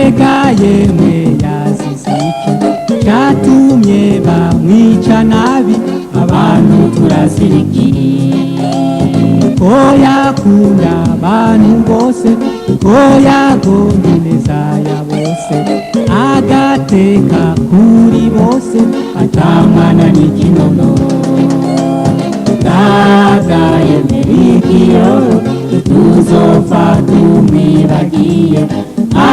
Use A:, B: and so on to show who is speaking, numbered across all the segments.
A: Mbega yemwe yazize iki cyatumye bamwica nabi? Abantu turaziriki ko yakunda abantu bose, ko yagomba ineza ya bose, agateka kuri bose, atamwana n'ikinono. Ndadaye Merikiyoro, tuzopfa tumwibagiye.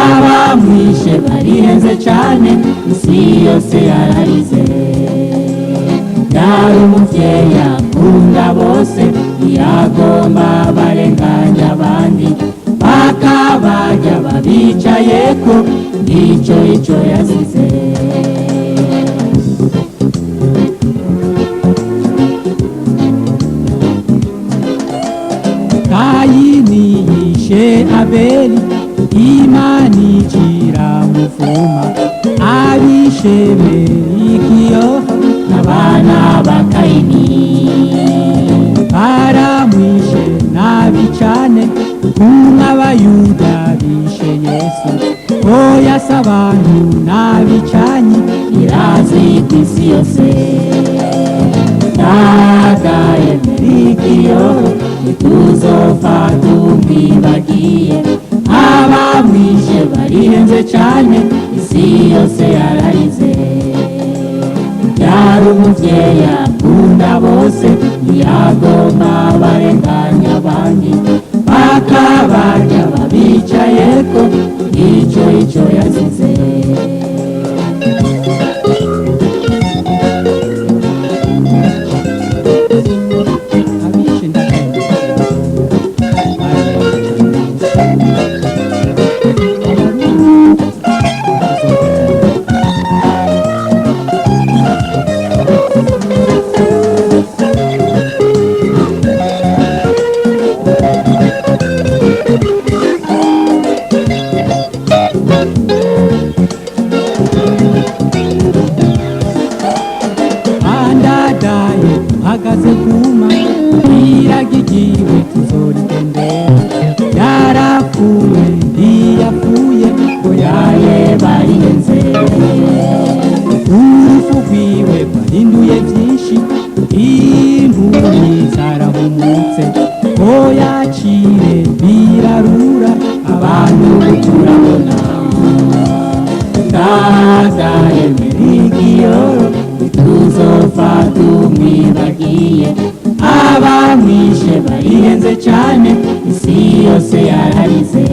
A: Abamwishe barihenze cane, isi yose yararize. Yari umuvyeyi akunda bose, ntiyagomba barenganya abandi, bakabarya babicayeko. Nico ico yazize. Kayini yishe Abeli, Imana ikiramuvuma. Abishe Melikiyo
B: Abana ba Kayini
A: baramwishe nabi cane, nk'abayuda bishe Yesu. Oya si abantu n'abicanyi,
B: irazwi kw'isi yose. Ndadaye Merikiyoro, ntituzopfa tumwibagiye. Abamwishe barihenze cane, isi yose yararize. Yari umuvyeyi akunda bose, ntiyagomba barenganya abandi, bakabarya babicayeko. Ico ico yazize.
A: Abishe Ndadaye Andadaye uhagaze kuma iragigiwe, tuzorigendera. Yarapfuye ntiyapfuye ngo
B: Yaye barihenze.
A: Urupfu rwiwe rwahinduye byinshi, impumyi zarahumutse, ko yacire birarura,
B: Abantu turabona. Ndadaye Merikiyoro, ntituzopfa tumwibagiye. Abamwishe barihenze cane, isi yose yararize.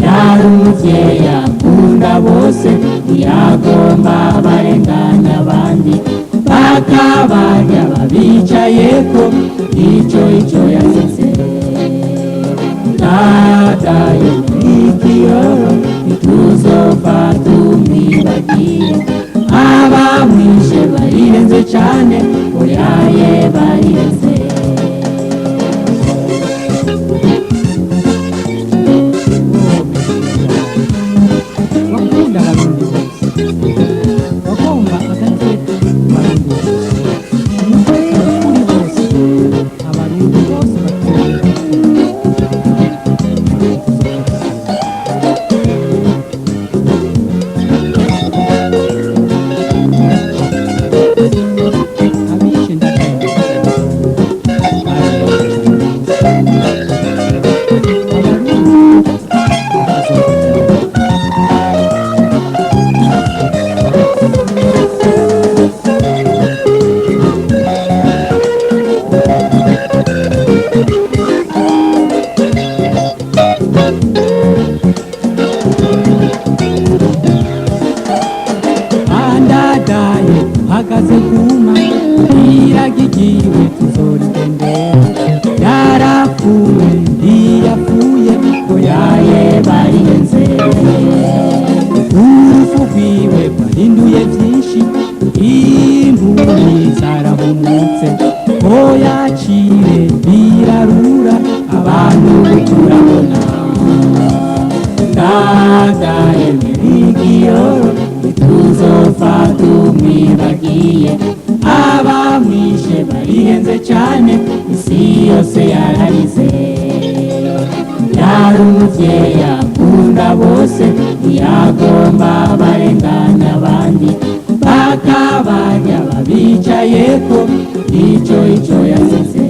B: Yari umuvyeyi akunda bose, ntiyagomba barenganya abandi, bakabarya babicayeko. Ico ico yazize. Ndadaye Merikiyoro, ntituzopfa tumwibagiye. Abamwishe barihenze cane, oyaye barihenze.
A: Wakunda abarundi bose, wagomba agateka abarundi bose, umutekano kuri bose, abarundi bose batuye. Abishe Ndadaye Andadaye uhagaze kuma iragigiwe, tuzorigendera. Yarapfuye ntiyapfuye ngo
B: Yaye barihenze.
A: Urupfu rwiwe rwahinduye byinshi, impumyi zarahumutse, ko yacire birarura,
B: Abantu turabona. Ndadaye Merikiyoro, ntituzopfa tumwibagiye. Abamwishe barihenze cane, isi yose yararize. Yari umuvyeyi akunda bose. Ntiyagomba barenganya abandi bakabarya babicayeko. Ico ico yasize.